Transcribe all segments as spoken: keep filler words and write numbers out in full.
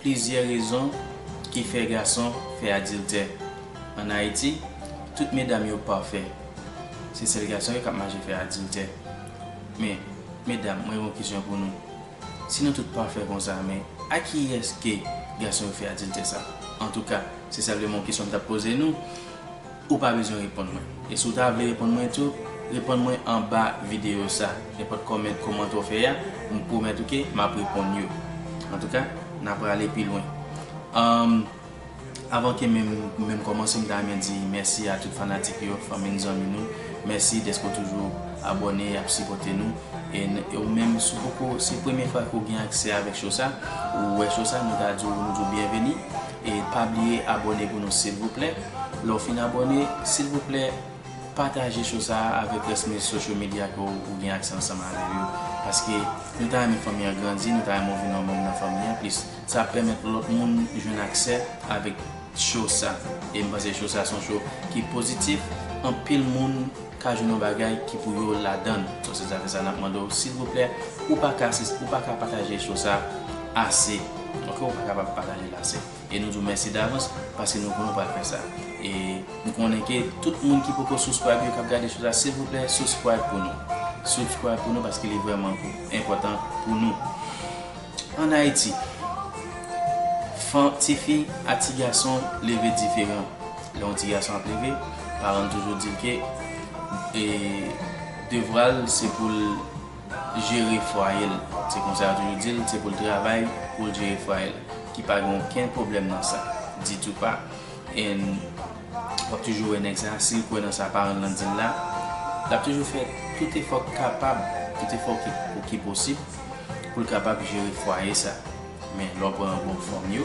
Plizyè rezon ki fè gason fè adiltè. Ann Ayiti, tout medam yo pafè. Se sèl gason yo k ap mache fè adiltè. Men, medam, mwen gen yon kesyon pou nou. Si nou tout pafè konsa, men a kiyès ke gason yo fè adiltè sa? Antouka, se sèlman yon kesyon m t ap poze nou. Ou pa bezwen reponn mwen. E si w ta vle reponn mwen tou, reponn mwen anba videyo sa. Nenpòt kòmè-, kòmantè w fè a, m pwomèt ou ke m ap reponn yo. Antouka, n a prale pi lwen. Anm, avan ke menm, menm kòmanse, m ta renmen di mèsi a tout fanatik yo, fanmi n, zanmi nou. Mèsi dèske w toujou abòne, ap sipòte nou. E n-, e ou menm, si w poko, se premye fwa ke w gen aksè avèk show sa, ou wè show sa, nou ta di w, nou di w byenveni. E pa bliye abòne pou nou, silvouplè. Lè w fin abòne, silvouplè, pataje show sa a avèk rès me-, social media ke w, ou gen aksè ansanm avè yo. Paske nou ta renmen fanmi an grandi, nou ta renmen w vin yon manm nan fanmi an plis. Sa ap pèmèt lòt moun jwenn aksè avèk show sa. E m panse show sa se yon show ki pozitif. Anpil moun ka jwenn yon bagay ki pou yo ladan l. So, se zafè sa n ap mande w, silvouplè, ou pa ka, ou pa ka pataje show sa ase. Ok, ou pa kapab pataje l ase. E nou di w mèsi davans paske nou konnen w pral fè sa. E nou konnen ke tout moun ki poko subscribe yo k ap gade show sa, silvouplè, subscribe pou nou. Subscribe pou nou paske li vrèman enpòtan pou nou. Ann Ayiti, fan, tifi ak ti gason leve diferan. Lè yon ti gason ap leve, paran l toujou di l ke, e, devwa l se pou l jere fwaye l. Se konsa yo toujou di l, se pou l travay pou l jere fwaye l. Ki pa gen okenn pwoblèm nan sa. Ditou pa. And w ap toujou wè nèg sa, si l kwè nan sa paran l lan di l la, l ap toujou fè tout efò k kapab, tout efò ki, ki posib pou l kapab jere fwaye sa. Men lè w pran bon fòm yo,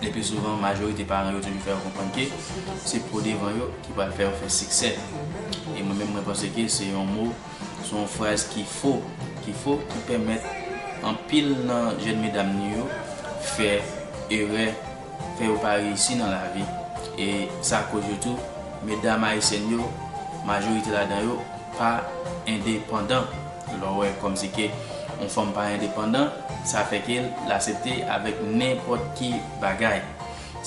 le pli souvan, majorite paran yo toujou fè yo konprann ke se po devan yo ki pral fè yo fè siksè. E mwen menm, mwen panse ke se yon mo, se yon fraz ki fo, ki fo, ki pèmèt anpil nan jèn medam nou yo fè erè, fè yo pa reyisi nan lavi. E sa koz yo tou, medam ayisyèn yo, majorite ladan yo pa endepandan. Lè w wè kòmsi ke yon fanm pa endepandan, sa fè ke l aksepte avèk nenpòt ki bagay.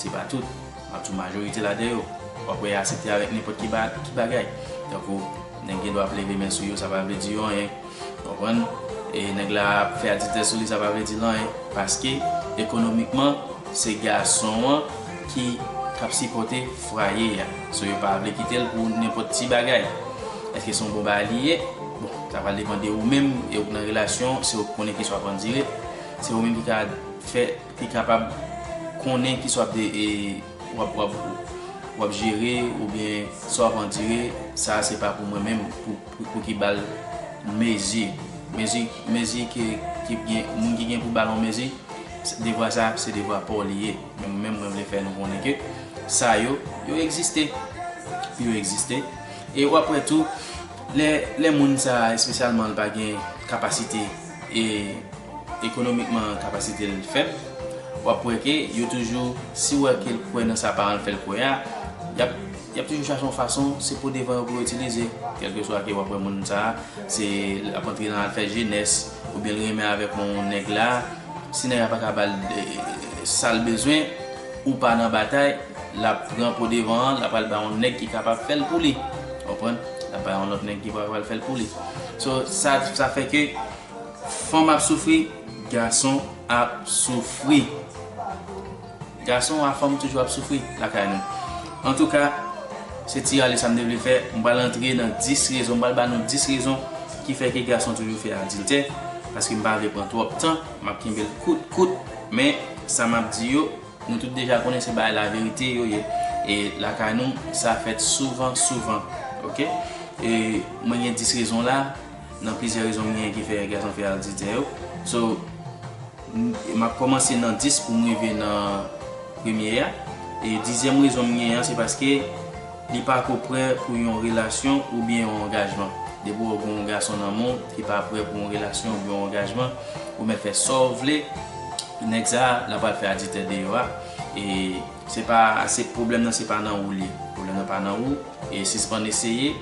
Se pa tout, m ap di w majorite ladan yo. W ap wè y aksepte avèk nenpòt ki ba-, ki bagay. Tankou, nèg gen dwa ap leve men sou yo, sa pa vle di yo anyen. Konprann? E nèg la ap fè adiltè sou li, sa pa vle di l anyen. Paske, ekonomikman, se gason an ki, k ap sipòte fwaye a. So, yo pa vle kite l pou nenpòt ti bagay. Èske se yon bon bagay li ye? Bon, sa pral depann de ou menm, e ou k nan relasyon, se ou k konnen ki sa w ap andire, se ou menm ki ka fè, ki kapab konnen ki sa w ap de, e, w ap, w ap, w ap jere, oubyen sa w ap andire, sa se pa pou mwen menm, pou, pou, pou ki ba l mezi. Mezi, mezi ke, ki gen, moun ki gen pou ba l yon mezi, devwa sa, se devwa pa w li ye. Men mwen menm, mwen vle fè nou konnen ke sa yo, yo egziste. Yo egziste. E w ap wè tou, lè, lè moun sa, espesyalman, l pa gen kapasite, e ekonomikman, kapasite l fèb, w ap wè ke yo toujou, si w wè ke l kwè nan sa paran l fè l kwè a, y ap, y ap toujou chache yon fason, se po devan yo pou yo itilize. Kèlkeswa ke w ap wè moun sa, se l ap antre nan afè jenès, oubyen l renmen avèk yon nèg la, si nèg la pa ka ba l, e, sa l bezwen, ou pa nan batay, l ap pran po devan an, l ap al ba yon nèg ki kapab fè l pou li. Konprann? L ap ba yon lòt nèg ki kapab fè l pou li. So, sa, sa fè ke fanm ap soufri, gason ap soufri. Gason a fanm toujou ap soufri lakay nou. Antouka, se ti rale sa m te vle fè. M pral antre nan dis rezon, m pral ba nou dis rezon ki fè ke gason toujou fè adiltè. Paske m pa vle pran twòp tan, m ap kenbe l kout, kout. Men, sa m ap di yo, nou tout deja konnen se bagay laverite yo ye. E lakay nou, sa fèt souvan, souvan. Ok? E mwen gen dis rezon la, nan plizyè rezon m gen ki fè gason fè adiltè yo. So, m, m ap kòmanse nan dis pou m rive nan premye a. E dizyèm rezon m gen an, se paske li pa ko prè pou yon relasyon oubyen yon angajman. Depi w gen yon gason nan men w ki pa prè pou yon relasyon oubyen yon angajman, ou mèt fè sa w vle, nèg sa a, l ap al fè adiltè deyò a. E se pa, se pwoblèm nan, se pa nan ou li ye. Pwoblèm nan pa nan ou. E sispann eseye.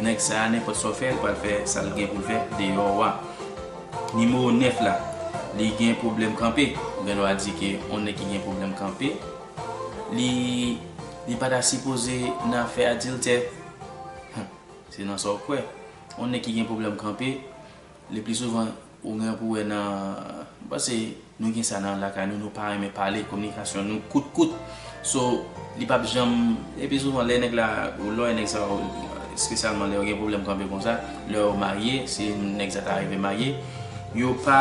Nèg sa a, nenpòt sa w fè, l pral fè sa l gen pou l fè deyò a. Nimewo nèf la. Li gen pwoblèm kanpe. Ou gen dwa di ke yon nèg ki gen pwoblèm kanpe, li, li pa ta sipoze nan afè adiltè. Se nan sa w kwè. Yon nèg ki gen pwoblèm kanpe, le pli souvan, ou gen pou wè nan, m panse nou gen sa nan lakay nou, nou pa renmen pale, kominikasyon nou kout kout. So, li p ap janm, epi souvan lè nèg la, ou lè nèg sa, espesyalman lè yo gen pwoblèm kanpe konsa, lè yo marye, si nèg sa ta rive marye, yo pa,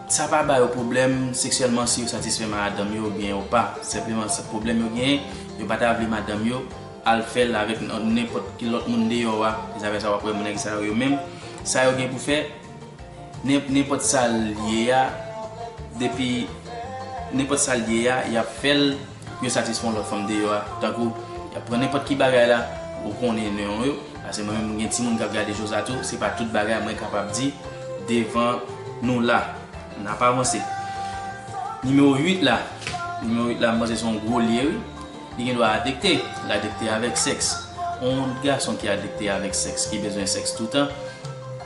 sa pa ba yo pwoblèm seksyèlman si yo satisfè madanm yo oubyen yo pa. Senpleman, se pwoblèm yo genyen, yo pa ta vle madanm yo al fè l avèk n-, nenpòt ki lòt moun deyò a. Se sa fè sa w ap wè moun nèg sa yo, yo menm, sa yo gen pou fè, nen-, nenpòt sa l ye a, depi nenpòt sa l ye a, y ap fè l pou yo satisfè yon lòt fanm deyò a. Tankou, y ap pran nenpòt ki bagay la, ou konnen non yo, paske mwen menm, gen timoun k ap gade cho sa tou, se pa tout bagay mwen kapab di devan nou la. N ap avanse. Nimewo uit la, nimewo uit la, m panse se yon gwo l ye, wi. Li gen dwa adikte, l adikte avèk sèks. Yon gason ki adikte avèk sèks, ki bezwen sèks toutan,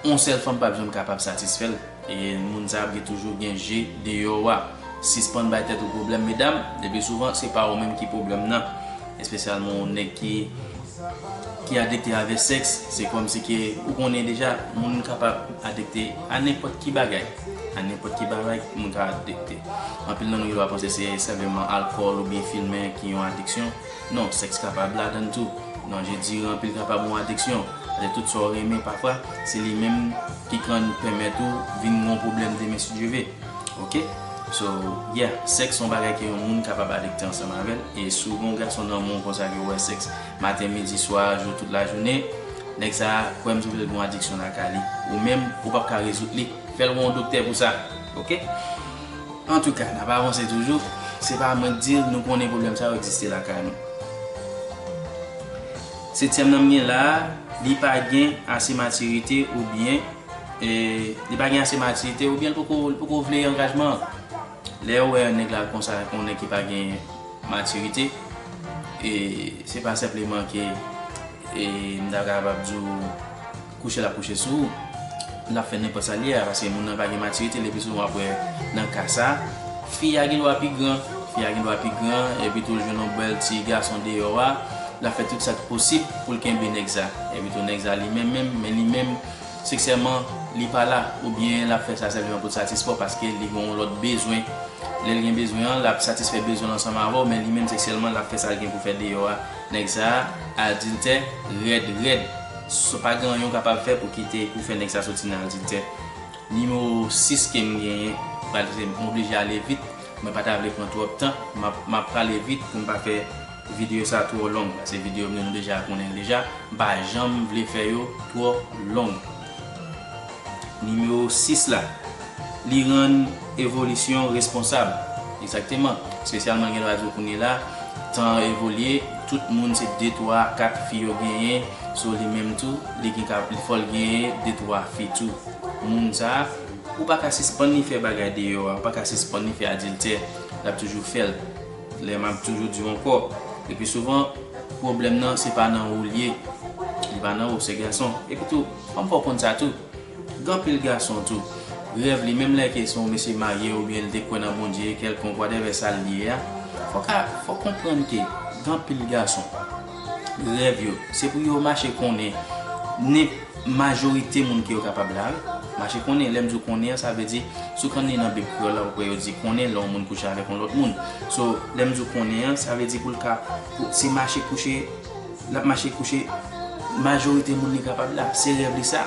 yon sèl fanm p ap janm kapab satisfè l. E moun sa ap gen toujou gen je deyò a. Sispann bay tèt ou pwoblèm, medam. Depi souvan, se pa ou menm ki pwoblèm nan. Espesyalman yon nèg ki, ki adikte avè sèks, se kòmsi ke ou konnen deja, moun kapab adikte a nenpòt ki bagay. A nenpòt ki bagay, moun ka adikte. Anpil nan nou yo pa panse se senpleman alkòl oubyen fimen ki yon adiksyon. Non, sèks kapab ladan l tou. Non, je dirais anpil kapab yon adiksyon. Paske tout sa w renmen pafwa, se li menm ki konn pèmèt ou vin yon pwoblèm demen si Dye ve. Oke? So, yeah, sèks se yon bagay ke yon moun kapab adikte ansanm avè l. E si w gen yon gason nan men w konsa ke w wè sèks maten, midi, swa, jou, tout lajounen, nèg sa a, kwè m si w vle l gen yon adiksyon lakay li. Ou menm, ou p ap ka rezoud li. Fè l wè yon doktè pou sa. Oke? Antouka, n ap avanse toujou. Se pa mwen k di l, nou konnen pwoblèm sa yo egziste lakay nou. Setyèm nan m gen la a, li pa gen ase matirite oubyen, e, li pa gen ase matirite oubyen l poko, l poko vle angajman an. Lè w wè yon nèg la konsa, yon nèg ki pa gen matirite, e, se pa senpleman ke, e, m ta kapab di w, kouche l ap kouche sou ou. L ap fè nenpòt sa l ye a, paske moun nan pa gen matirite, le pli souvan w ap wè nan ka sa a, fi a gen dwa pi gran, fi a gen dwa pi gran, epi tou l jwenn yon bèl ti gason deyò a, l ap fè tout sa k posib pou l kenbe nèg sa. Epi tou nèg sa li menm menm, men li menm, seksyèlman, li pa la, oubyen l ap fè sa senpleman pou l satisfè w, paske li gen yon lòt bezwen. Lè l gen bezwen an, l ap satisfè bezwen l ansanm avè w, men li menm seksyèlman, l ap fè sa l gen pou fè deyò a. Nèg sa a, adiltè, rèd, rèd. So, pa gen anyen w kapab fè pou kite, pou fè nèg sa soti nan adiltè. Nimewo sis ke m genyen, paske m oblije ale vit, mwen pa ta vle pran twòp tan, m ap, m ap prale vit pou m pa fè videyo sa twò long, paske videyo m yo nou deja konnen l deja, m pa janm vle fè yo twò long. Nimewo sis la, li rann evolisyon responsab. Egzakteman. Espesyalman, gen dwa di w kounye la, tan an evolye, tout moun se de, twa, kat fi yo genyen, so li menm tou, li gen ka, fò l genyen de, twa fi tou. Moun sa a, ou pa ka sispann li fè bagay deyò a, ou pa ka sispann li fè adiltè, l ap toujou fè l. Lè m ap toujou di w ankò, le pli souvan, pwoblèm nan, se pa nan ou l ye. Li pa nan ou, se gason. Epi tou, fò m fè w konn sa tou. Gen anpil gason tou, rèv li, menm lè ke se yon mesye marye oubyen li te kwè nan Bondye, kèlkonk, whatever sa l ye a, fò ka, fò konprann ke gen anpil gason, rèv yo, se pou yo mache konnen, nen, majorite moun ke yo kapab la, wi. Mache konnen, lè m di w konnen an, sa vle di, si w konn li nan Bib kreyòl la, ou kwè yo di konnen lè yon moun kouche avèk yon lòt moun. So, lè m di w konnen an, sa vle di pou l ka, pou, se mache kouche, l ap mache kouche, majorite moun li kapab la, se rèv li sa.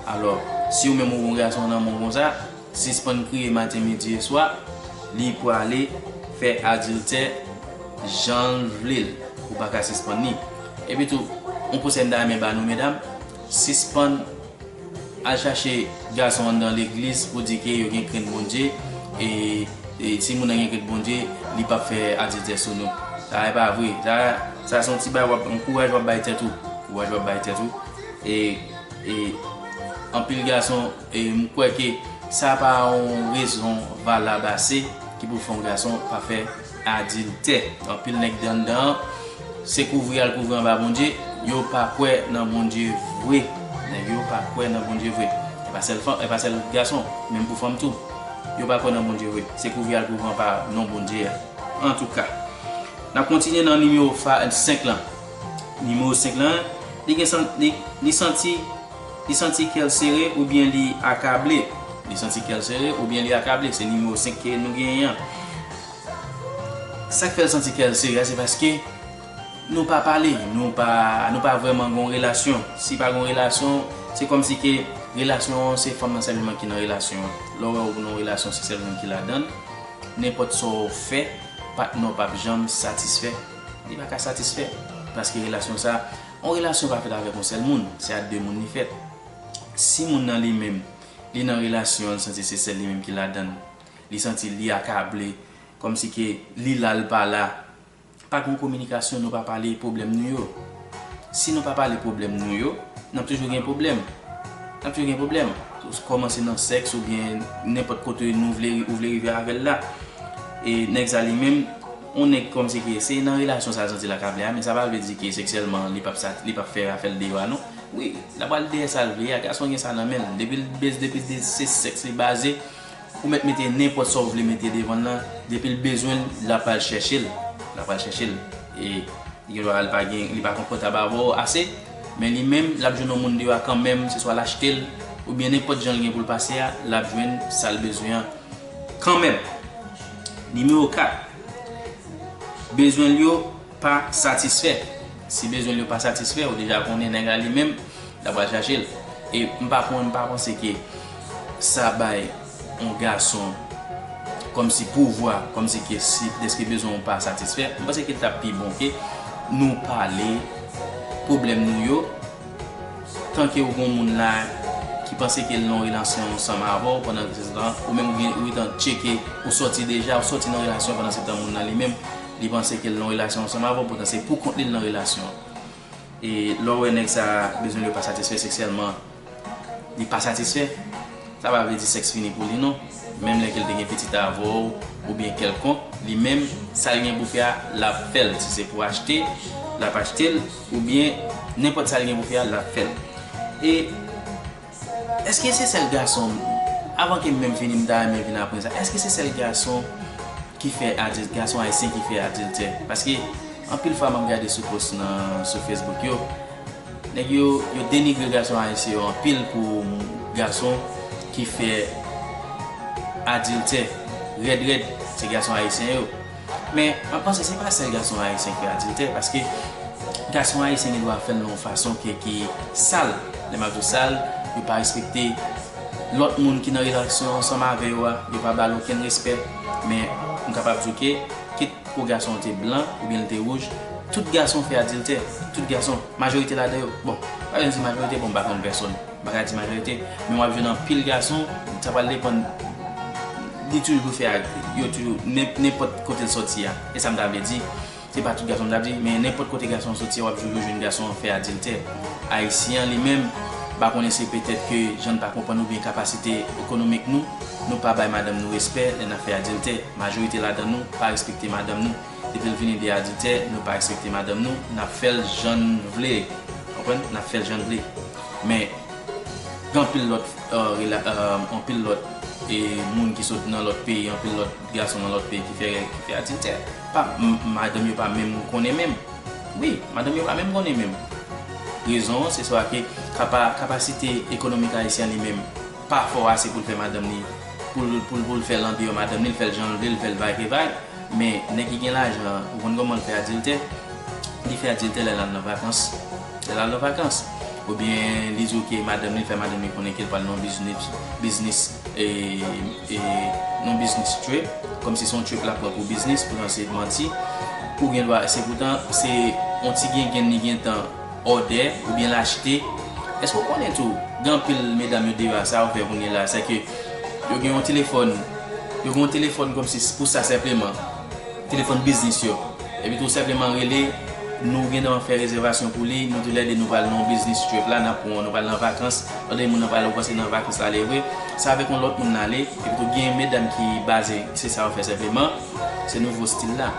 Alò, si ou menm ou gon gason nan men w konsa, sispann kriye maten, midi e swa, li pwale fè adiltè jan l vle l. Ou pa ka sispann li. Epi tou, yon konsèy m ta renmen ba nou, medam, sispann al chache gason anndan legliz pou di ke yo gen krent Bondye, e, e si moun nan gen krent Bondye, li p ap fè adiltè sou nou. Sa e pa vre. Sa, sa se yon ti bagay w ap, yon kouraj w ap bay tèt ou. Kouraj w ap bay tèt ou. E, e anpil gason, e m kwè ke sa pa yon rezon valab ase ki pou fè yon gason pa fè adiltè. Anpil nèg anndan an, se kouvri y al kouvri anba Bondye, yo pa kwè nan Bondye vre. Nèg yo pa kwè nan Bondye vre. Pa sèl fanm, e pa sèl gason, menm pou fanm tou. Yo pa kwè nan Bondye vre. Se kouvri y al kouvri anba non Bondye a. Antouka, n ap kontinye nan nimewo senk lan. Nimewo senk lan, li gen san- li, li santi li santi kè l sere oubyen li akable. Li santi kè l sere oubyen li akable. Se nimewo senk ke nou genyen an. Sa k fè l santi kè l sere a, se paske nou pa pale, nou pa, nou pa vrèman gen yon relasyon. Si pa gen yon relasyon, se kòmsi ke relasyon an, se fanm nan sèlman ki nan relasyon an. Lè w wè ou nan yon relasyon, se sèl moun ki ladan l. Nenpòt sa w fè, patnè w p ap janm satisfè. Li pa ka satisfè. Paske relasyon sa, yon relasyon pa fèt avèk yon sèl moun. Se a de moun li fèt. Si moun nan li menm, li nan relasyon, li santi se sèl li menm ki ladan l, li santi li akable, kòmsi ke li la, l pa la, pa gen kominikasyon, nou pa pale pwoblèm nou yo. Si nou pa pale pwoblèm nou yo, n ap toujou gen pwoblèm. N ap toujou gen pwoblèm. Kòmanse nan sèks oubyen nenpòt kote nou vle, ou vle rive avè l la. E nèg sa li menm, yon nèg kòmsi ke se nan relasyon sa l santi l akable a, men sa pa vle di ke seksyèlman li p ap sa, li p ap fè afè l deyò a non. Wi, l ap al dèyè sa l vle a, gason gen sa nan men l. Depi l bez, depi l de- se sèks li baze, ou mèt mete nenpòt sa w vle mete devan l lan, depi l bezwen l, l ap al chèche l. L ap al chèche l. E li gen dwa li pa gen, li pa konfòtab avè w ase, men li menm, l ap jwenn yon moun deyò a kanmenm, se swa l achte l, oubyen nenpòt jan l gen pou l pase a, l ap jwenn sa l bezwen an kanmenm. Nimewo kat, bezwen l yo pa satisfè. Si bezwen l yo pa satisfè, ou deja konnen nèg la li menm, l ap al chache l. E m pa konn, m pa panse ke sa bay yon gason kòmsi pouvwa, kòmsi ke si dèske bezwen w pa satisfè, m panse ke l t ap pi bon ke nou pale pwoblèm nou yo, tanke ou gen yon moun la ki panse ke l nan yon relasyon ansanm avè w pandan se tan, ou menm ou gen, ou gentan tcheke, ou sòti deja, ou sòti nan relasyon pandan se tan moun nan li menm, li panse ke l nan yon relasyon ansanm avè w, poutan se pou kont li l nan relasyon an. E lè w wè nèg sa bezwen l yo pa satisfè seksyèlman, li pa satisfè, sa pa vle di sèks fini pou li non. Menm lè ke l te gen pitit avè w oubyen kèlkonk, li menm, sa l gen pou fè a, l ap fè l. Si se pou achte, l ap achte l, oubyen nenpòt sa l gen pou fè a, l ap fè l. E èske se sèl gason, avan ke m menm fini, m ta renmen vin aprann sa, èske se sèl gason ki fè adil-, gason ayisyen ki fè adiltè? Paske anpil fwa m ap gade sou post nan, sou Facebook yo, nèg yo, yo denigre gason ayisyen yo anpil pou gason ki fè adiltè. Rèd rèd, se gason ayisyen yo. Men, mwen panse se pa sèl gason ayisyen ki fè adiltè, paske gason ayisyen gen dwa fè l nan yon fason ke, ki sal. Lè m ap di w sal, yo pa respekte lòt moun ki nan relasyon ansanm avè yo a, yo pa ba l okenn respè. Men, m kapab di w ke, kit po gason an te blan oubyen l te wouj, tout gason fè adiltè. Tout gason, majorite ladan yo, bon, pa vle di majorite, bon, m pa konn pèsòn. M pa ka di majorite, men w ap jwenn anpil gason, sa pral depann, li toujou fè, yo toujou, nen- nenpòt kote l sòti a. E sa m ta vle di, se pa tout gason m ta di, men nenpòt kote gason an sòti a, w ap toujou jwenn gason an fè adiltè. Ayisyen an li menm, m pa konnen se petèt ke jan n pa konprann oubyen kapasite ekonomik nou, nou pa bay madanm nou respè lè n ap fè adiltè. Majorite ladan nou pa respekte madanm nou. Depi l vini de adiltè, nou pa respekte madanm nou, n ap fè l jan n vle. Konprann? N ap fè l jan n vle. Men, gen anpil lòt, eh, rela- eh, anpil lòt, eh, moun ki sot nan lòt peyi, anpil lòt gason nan lòt peyi ki fè, ki fè adiltè. Pa, m- madanm yo pa menm konnen menm. Wi, madanm yo pa menm konnen menm. Rezon an, se swa ke kapa- kapasite ekonomik ayisyen an li menm pa fò ase pou l fè madanm li, pou l, pou l, pou l fè l andeyò madanm li, l fè l jan l vle, l fè l vagevag. Men, nèg ki gen lajan an, ou konn kòman l fè adiltè? Li fè adiltè lè l al nan vakans. Lè l al nan vakans. Oubyen, li di w ke madanm li, l fè madanm li konnen ke l pral nan yon biznis, biznis, e, e, nan yon biznis trip. Kòmsi se yon trip l ap pran pou biznis, poutan se manti. Ou gen dwa, se poutan, se yon ti gengenn li gentan òdè oubyen l achte. Èske w konnen tou, gen anpil medam yo deyò a, sa yo fè kounye la, se ke yo gen yon telefòn, yo gen yon telefòn kòmsi pou sa senpleman, telefòn biznis yo. Epi tou senpleman rele, nou gen dwa fè rezèvasyon pou li, nou toulède nou pral nan yon biznis trip la, n ap pran, nou pral nan vakans, tande moun nan pral, ou panse nan vakans la ale vre, se avèk yon lòt moun l ale, epi tou gen medam ki baze, se sa yo fè senpleman, se nouvo stil la.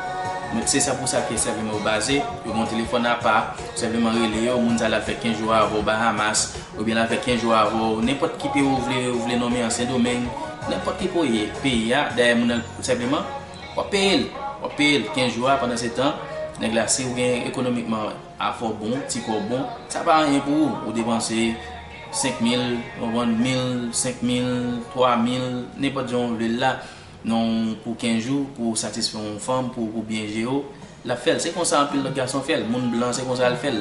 Se sa pou sa ke sèvleman yo baze, yo gen yon telefòn apa, sèvleman rele yo, moun sa l ap fè kenz jou avè w Bahamas, oubyen l ap fè kenz jou avè w nenpòt ki peyi w vle, ou vle nonmen an Sendomeng, nenpòt ki peyi, peyi a, dayè moun nan sèvleman, w ap peye l, w ap peye l kenz jou a, pandan se tan, nèg la, si ou gen ekonomikman afè w bon, ti kò w bon, sa pa anyen pou ou, ou depanse senk mil, ou vann mil, senk mil, twa mil, nenpòt jan w vle l la, non pou kenz jou, pou satisfè yon fanm, pou, pou byen jere w, l ap fè l. Se konsa anpil lòt gason fè l. Moun blan, se konsa l fè l.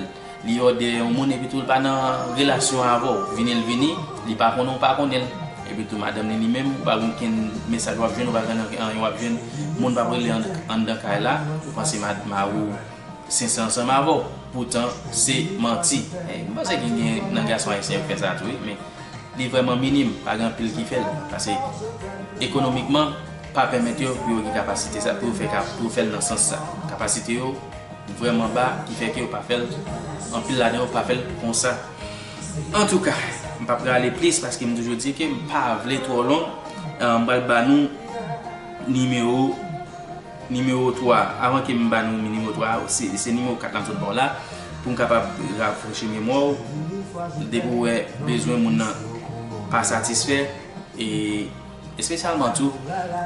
Li òdè yon moun, epi tou, l pa nan relasyon avè w. Vini l vini, li pa konnen w pa konnen l. Epi tou, madanm li, li menm, ou pa gen okenn mesaj w ap jwenn, ou pa gen anyen w ap jwenn. Moun p ap rele ann-, anndan kay la, ou panse mad-, mari w sensè ansanm avè w. Poutan, se manti. E, m panse gen, gen nan gason ayisyen yo k fè sa tou, wi, men li vrèman minim, pa gen anpil ki fè l. Paske ekonomikman, pa pèmèt yo pou yo gen kapasite sa, pou yo fè ka, pou yo fè l nan sans sa. Kapasite yo vrèman ba, ki fè ke yo pa fè l, anpil ladan yo pa fè l konsa. Antouka, m p ap rale plis paske m toujou di ke m pa vle twò long. Eh, m pral ba nou nimewo, nimewo twa. Avan ke m ba nou nimewo twa, se, se nimewo kat la m sot ba w la, pou m kapab rafrechi memwa w. Depi w wè bezwen moun nan pa satisfè, e espesyalman tou,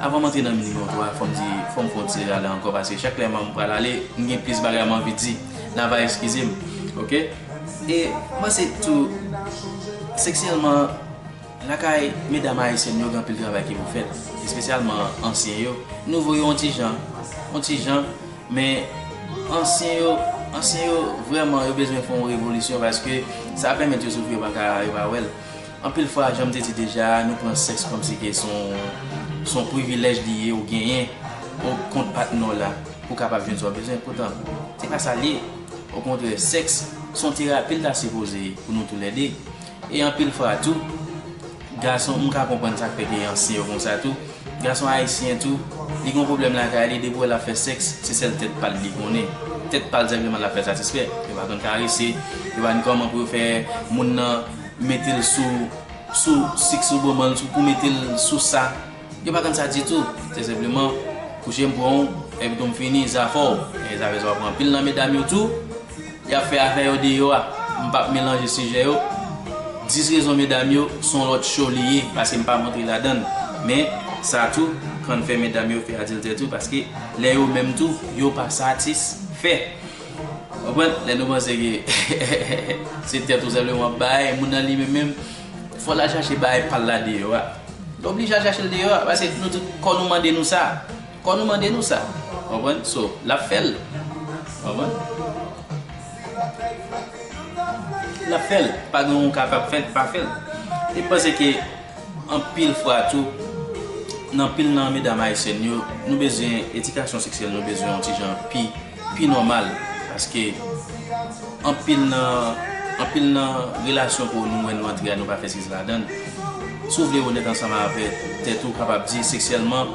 avan m antre nan nimewo twa, fò m di, fò m fè yon ti rale ankò, paske chak lè m pral ale, m gen plis bagay m anvi di. N a va eskize m, oke? E m panse tou, seksyèlman, lakay medam ayisyèn yo, gen anpil travay ki pou fèt, espesyalman ansyen yo. Nouvo yo, yon ti jan, yon ti jan, men ansyen yo, ansyen yo, vrèman, yo bezwen fè yon revolisyon, paske sa pèmèt yo soufri, yo pa ka, yo pa wè l. Anpil fwa, jan m te di deja, nou pran sèks kòmsi ke se yon, se yon privilèj li ye ou genyen ou kont patnè w la pou w kapab jwenn sa w bezwen. Poutan, se pa sa l ye. Okontrè, sèks se yon terapi l ta sipoze ye pou nou toulède. E anpil fwa tou, gason, m ka konprann sa k fè ke ansyen yo konsa tou. Gason ayisyen tou, li gen yon pwoblèm lakay li, depi w wè l ap fè sèks, se sèl tèt pa l li konnen. Tèt pa l senpleman l ap fè satisfè. Yo pa konn karese, yo pa konn kòman pou yo fè moun nan mete l sou, sou sik, sou bonbon, sou, pou mete l sou sa. Yo pa konn sa ditou. Se senpleman kouche m pran w, epi tou m fini, zafè w. E zafè sa w ap pran anpil nan medam yo tou. Y ap fè afè yo deyò a. M p ap melanje sijè yo. Dis rezon medam yo, se yon lòt cho li ye, paske m pa rantre ladan l. Men, sa tou, k ann fè medam yo fè adiltè tou, paske lè yo menm tou, yo pa satisfè. Konprann? Lè nou panse ke se tèt ou senpleman w ap bay, moun nan li menm menm, fò l al chache bagay pa l la deyò a. L oblije al chache l deyò a, paske nou tout, kò nou mande nou sa. Kò nou mande nou sa. Konprann? So, l ap fè l. Konprann? L ap fè l. Pa gen yon ka p ap fè l, pa fè l. E m panse ke anpil fwa tou, nan anpil nan medam ayisyèn yo, nou bezwen, edikasyon seksyèl nou bezwen yon ti jan pi, pi nòmal. Paske anpil nan, anpil nan relasyon ke nou wè nou antre a, nou pa fè sèks ladan l. Si w vle onèt ansanm avè tèt ou, kapab di seksyèlman,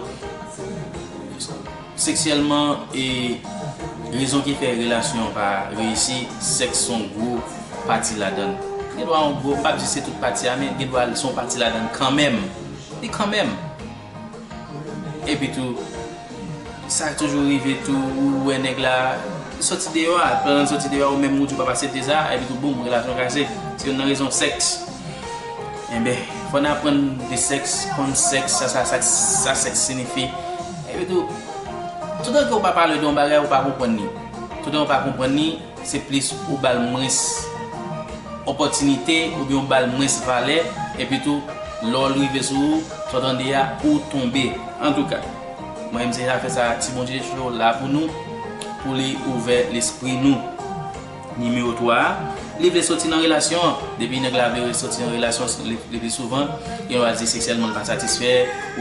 seksyèlman, e rezon ki fè relasyon an pa reyisi, sèks se yon gwo pati ladan l. Gen dwa yon gwo, m p ap di se tout pati a, men gen dwa se yon pati ladan l kanmenm. Li kanmenm. Epi tou, sa toujou rive tou, ou wè nèg la soti deyò a, pandan l soti deyò a, ou menm ou di w p ap aksepte sa, epi tou, boum, relasyon kase. Se youn nan rezon sèks. Enben, fò n aprann de sèks, konn sèks, sa, sa, sa, sa sèks siyifi. Epi tou, toutan ke w pa pale de yon bagay, ou pa konprann li. Toutan w pa konprann li, se plis ou ba l mwens opòtinite, oubyen ou ba l mwens valè, epi tou, lè w rive sou ou, sa w tande a, ou tonbe. Antouka, mwen menm se zafè sa, Ti Bondye Show la pou nou, pou li ouvè lespri nou. Nimewo twa a, li vle soti nan relasyon an. Depi nèg la vle soti nan relasyon, le, le pli souvan, gen dwa di seksyèlman l pa satisfè,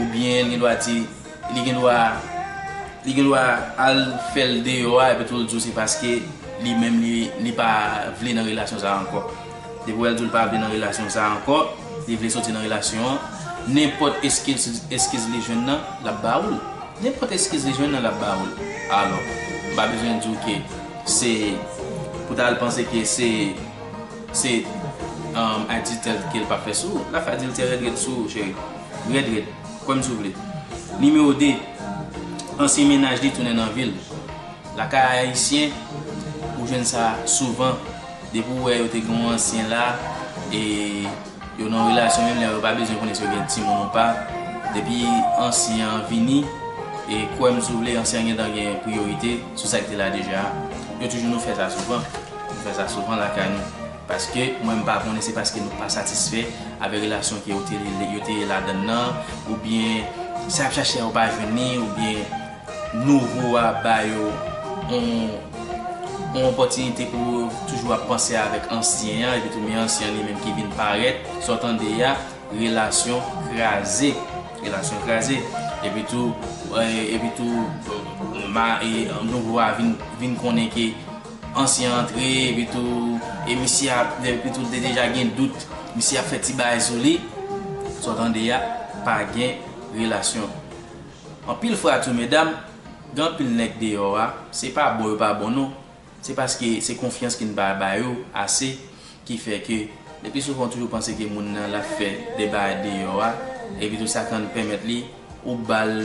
oubyen li gen dwa di, li gen dwa, li gen dwa al fè l deyò a, epi tou l di w se paske li menm li, li pa vle nan relasyon sa a ankò. Depi w wè l di w l pa vle nan relasyon sa a ankò, li vle soti nan relasyon an, nenpòt eskiz, eskiz li jwenn nan, l ap ba ou l. Nenpòt eskiz li jwenn nan, l ap ba ou l. Alò, m pa bezwen di w ke se pou ta al panse ke se, se, um, adiltè ke l p ap fè sou ou. L ap fè adiltè rèd rèd sou ou, cheri. Rèd rèd. Kwè m si w vle. Nimewo de, ansyen mennaj li tounen nan vi l. Lakay ayisyen, ou jwenn sa souvan. Depi w wè yo te gen yon ansyen la, e yo nan relasyon, menm lè yo pa bezwen konnen si yo gen timoun ou pa. Depi ansyen an vini, e kwè m si w vle, ansyen an gentan gen priyorite sou sa ki te la deja. Yo toujou nou fè sa souvan. Nou fè sa souvan lakay nou. Paske mwen m pa konnen se paske nou pa satisfè avèk relasyon ke yo te, yo te ye ladann nan, oubyen sa y ap chache a yo pa jwenn li, oubyen nouvo a ba yo yon, yon opòtinite pou yo toujou ap panse avèk ansyen an, epi tou men ansyen an li menm ki vin parèt, sa w tande a, relasyon kraze, relasyon kraze, epi tou, eh, epi tou, ma, e, nouvo a vin, vin konnen ke ansyen antre, epi tou, e misye ap, epi tou, te deja gen dout, misye ap fè ti bagay sou li, sa w tande a, pa gen relasyon. Anpil fwa tou, medam, gen anpil nèg deyò a, se pa bon yo pa bon non, se paske se konfyans ki n pa ba yo ase, ki fè ke, le pli souvan, w toujou panse ke moun nan l ap fè de bagay deyò a, epi tou sa konn pèmèt li, ou ba l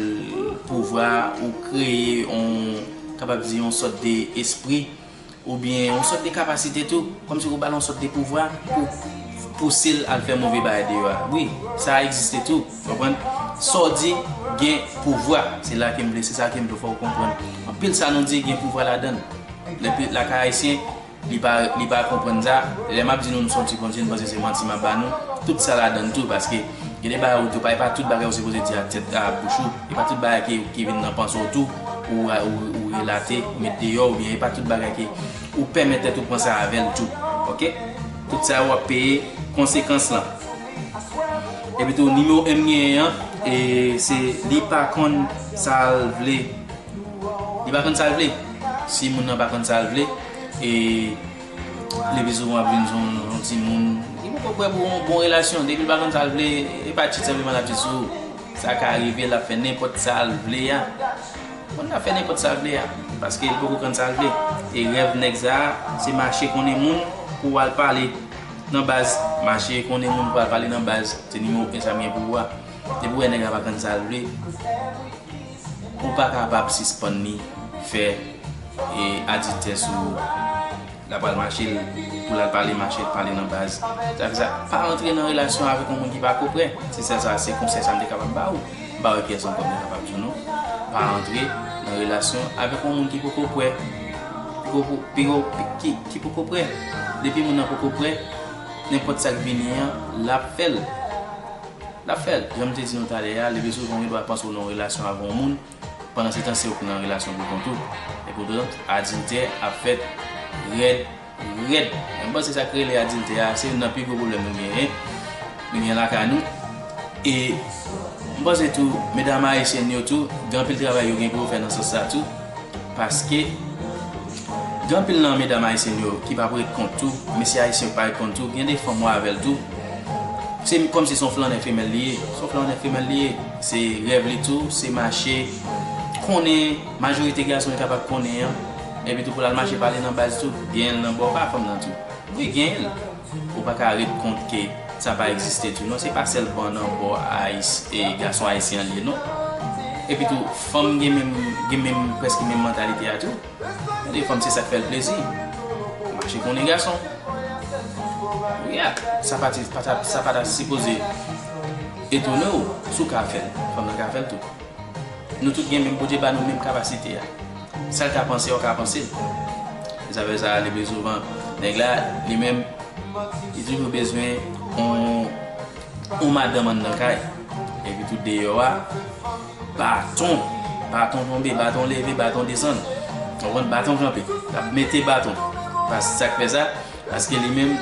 pouvwa, ou kreye yon, kapab di, yon sòt de espri, oubyen yon sòt de kapasite tou, kòmsi ou ba l yon sòt de pouvwa pou pouse l al fè move bagay deyò a. Wi, sa egziste tou, w konprann? Sa w di gen pouvwa, se la ke m vle, se sa ke m vle fè w konprann. Anpil sa nou di gen pouvwa ladan l. Lè pe-, lakay ayisyen, li pa, li pa konprann sa. Lè m ap di nou, nou se yon ti pon zye, n panse se manti m ap ba nou. Tout sa ladan l tou, paske gen de bagay ou di, pa, e pa tout bagay ou sipoze di ak tèt, ak bouch ou. E pa tout bagay ki, ki vin nan panse w tou, ou, ou, ou relate, ou met deyò, oubyen e pa tout bagay ki ou pèmèt tèt ou panse avè l tou. Oke? Tout sa w ap peye konsekans lan. Epi tou, nimewo en m genyen an, e se li pa konn sa l vle. Li pa konn sa l vle. Si moun nan pa konn sa l vle, e li pi souvan ap vin sou yon, yon timoun ki poko prè pou yon bon relasyon. Depi l pa konn sa l vle, e pa tchit senpleman l ap tchit sou ou. Sa ka rive, l ap fè nenpòt sa l vle a. Moun nan fè nenpòt sa l vle a, paske li poko konn sa l vle. E rèv nèg sa a, se mache konnen moun pou w al pale nan baz. Mache konnen moun pou w al pale nan baz. Se nimewo en sa m gen pou ou a. Depi w wè nèg la pa konn sa l vle, ou pa kapab sispann li fè, e, adiltè sou ou. L ap al mache l, pou l al pale, mache l pale nan baz. Sa vle di, pa antre nan relasyon avèk yon moun ki poko prè. Se sèl sa, se konsèy sa m te kapab ba ou. M pa wè kiyès ankò m te kapab di w non. Pa antre nan relasyon avèk yon moun ki poko prè. Poko, poko, ki, ki poko prè. Depi moun nan poko prè, nenpòt sa k vini an, l ap fè l. L ap fè l. Jan m te di nou talè a, le pli souvan ou gen dwa panse w nan yon relasyon avèk yon moun, pandan se tan se ou ki nan relasyon pou kont ou. E poutan, adiltè ap fèt rèd, rèd. M panse sa k rele adiltè a, se youn nan pi gwo pwoblèm nou genyen, nou genyen lakay nou. E m panse tou, medam ayisyèn yo tou, gen anpil travay yo gen pou yo fè nan sans sa tou. Paske, gen anpil nan medam ayisyèn yo ki p ap ret kont tou, mesye ayisyen yo ki pa ret kont tou, gen de fanm ou avè l tou. Se kòmsi se yon flannè femèl li ye. Se yon flannè femèl li ye. Se rèv li tou, se mache konnen majorite gason yo kapab konnen an. Epi tou pou l al mache pale nan baz tou, genyen l nan bò pa fanm nan tou. Wi, genyen l. Ou pa ka ret kont ke sa pa egziste tou. Non, se pa sèlman nan bò ayis-, e, gason ayisyen an li ye, non. Epi tou, fanm gen menm, gen menm, prèske menm mantalite a tou. Gen de fanm, se sa k fè l plezi. Mache konnen gason. Yeah, sa pa ti, pa ta, sa pa ta sipoze etone w si w ka fè l. Fanm nan ka fè l tou. Nou tout gen menm, Bondye ba nou menm kapasite a. Sa l ka panse, ou ka panse l. Se sa fè sa, le pli souvan, nèg la, li menm, li toujou bezwen yon, yon madanm anndan kay. Epi tou deyò a, baton. Baton tonbe, baton leve, baton desann. Ou konprann? Baton kanpe. L ap mete baton. Paske sa k fè sa, paske li menm,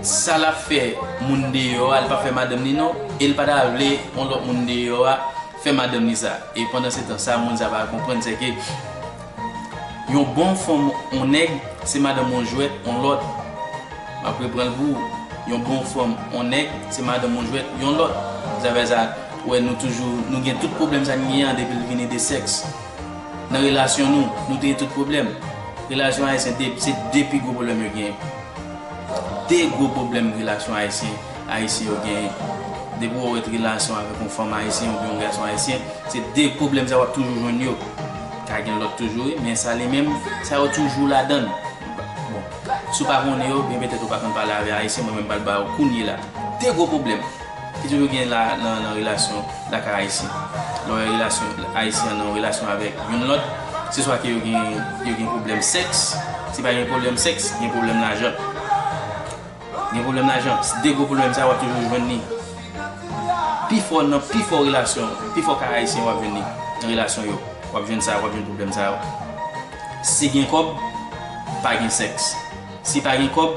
sa l ap fè moun deyò a, li p ap fè madanm li non, e l pa ta vle yon lòt moun deyò a fè madanm li sa. E pandan se tan sa, moun sa pa konprann, se ke yon bon fanm, yon nèg, se madanm yon jwèt, yon lòt. M ap reprann l pou ou. Yon bon fanm, yon nèg, se madanm yon jwèt, yon lòt. Sa fè sa, ou wè nou toujou, nou gen tout pwoblèm sa n gen an depi l vini de sèks. Nan relasyon nou, nou te gen tout pwoblèm. Relasyon ayisyen, de, se de pi gwo pwoblèm yo genyen. De gwo pwoblèm relasyon ayisyen, ayisyen yo genyen. Depi w wè w ret relasyon avèk yon fanm ayisyen oubyen yon gason ayisyen, se de pwoblèm sa w ap toujou jwenn yo. Ka gen lòt toujou, wi, men sa li menm, sa yo toujou ladan l. Bon, si w pa konnen yo, byen petèt ou pa konn pale avè Ayisyen, mwen menm m pral ba yo kounye la. De gwo pwoblèm ki toujou gen la nan, nan relasyon lakay Ayisyen. Lè w wè relasyon Ayisyen nan relasyon avèk youn lòt, se swa ke yo gen, yo gen pwoblèm sèks, si pa gen pwoblèm sèks, gen pwoblèm lajan. Gen pwoblèm lajan. De gwo pwoblèm sa yo w ap toujou jwenn li. Pifò nan pifò relasyon, pifò kay Ayisyen w ap jwenn li nan relasyon yo. W ap jwenn sa, w ap jwenn pwoblèm sa yo. Si gen kòb, pa gen sèks. Si pa gen kòb,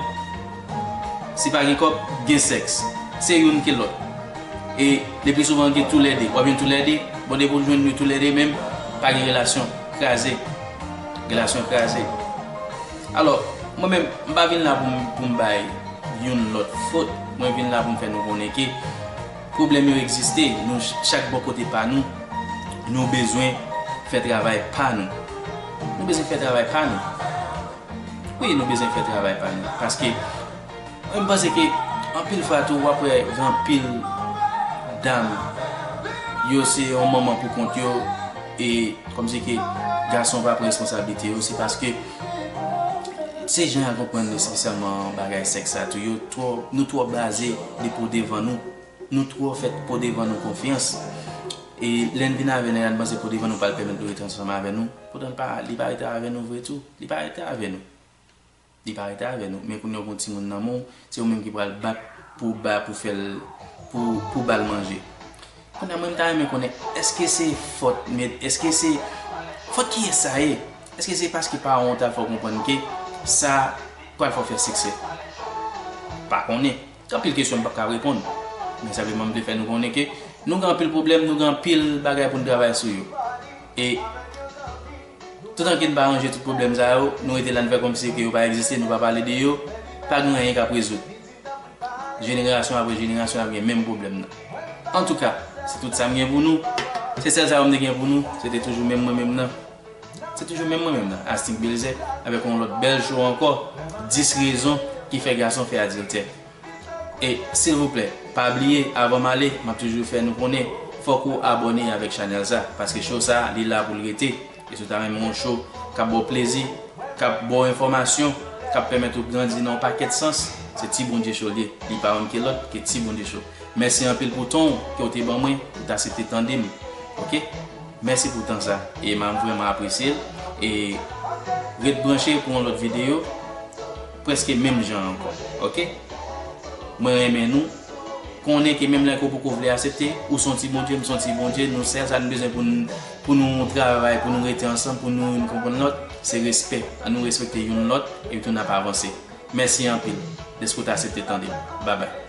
si pa gen kòb, gen sèks. Se youn ke lòt. E le pli souvan gen toulède. W ap jwenn toulède, bon depi w jwenn yo toulède menm, pa gen relasyon, kraze. Relasyon kraze. Alò, mwen menm, m pa vin la pou m, pou m bay youn lòt fot. Mwen vin la pou m fè nou konnen ke pwoblèm yo egziste, nou ch- chak bò kote pa nou, nou bezwen fè travay pa nou. Nou bezwen fè travay pa nou. Wi, nou bezwen fè travay pa nou. Paske, mwen, m panse ke anpil fwa tou, w ap wè gen anpil dam, yo se yon manman pou kont yo, e kòmsi ke gason pa pran responsablite yo, se paske se jan y ap konprann espesyalman bagay sèks sa tou, yo twò, nou twò baze de po devan nou. Nou twò fè po devan nou konfyans. E lè n vin avè nèg la, n panse po devan nou pral pèmèt nou rete ansanm avè nou. Poutan l pa, li pa rete avè nou vre tou. Li pa rete avè nou. Li pa rete avè nou. Men kounye a w gen yon timoun nan men w, se ou menm ki pral bat pou ba, pou fè l, pou, pou ba l manje. Kounye a mwen m ta renmen konnen, èske se fòt, men èske se fòt kiyès sa ye? Èske se paske paran w ta fè w konprann ke sa pral fè w fè sèks? Pa konnen. Gen anpil kesyon m p ap ka reponn. Men senpleman m vle fè nou konnen ke nou gen anpil pwoblèm, nou gen anpil bagay pou n travay sou yo. E toutan ke n pa ranje tout pwoblèm sa yo, nou rete la n fè kòmsi ke yo pa egziste, nou pa pale de yo, pa gen anyen k ap rezoud. Jenerasyon apre jenerasyon ap gen menm pwoblèm nan. Antouka, se tout sa m gen pou nou. Se sèl sa yo m te gen pou nou. Se te toujou menm mwen menm nan. Se toujou menm mwen menm nan, Astig Belzè, avèk yon lòt bèl show ankò, dis rezon ki fè gason fè adiltè. E silvouplè, pa bliye, avan m ale, m ap toujou fè nou konnen, fòk ou abòne avèk chanèl sa, paske show sa, li la pou l rete. E si w ta renmen yon show k ap ba w plezi, k ap ba w enfòmasyon, k ap pèmèt ou grandi nan yon pakèt sans, se Ti Bondye Show l ye. Li pa youn ke lòt ke Ti Bondye Show. Mèsi anpil pou tan w ke w te ban mwen, pou w te aksepte tande m. Oke? Mèsi pou tan sa. E m ap vrèman apresye l. E ret branche pou yon lòt videyo. Prèske menm jan ankò. Oke? Mwen renmen nou. Konnen ke menm lè ke w poko vle aksepte, ou se yon ti Bondye, m se yon ti Bondye, nou sèl sa nou bezwen pou n, pou nou travay, pou nou rete ansanm, pou nou youn konprann lòt, se respè. Ann nou respekte youn lòt, epi tou n ap avanse. Mèsi anpil dèske w te aksepte tande m. Babay.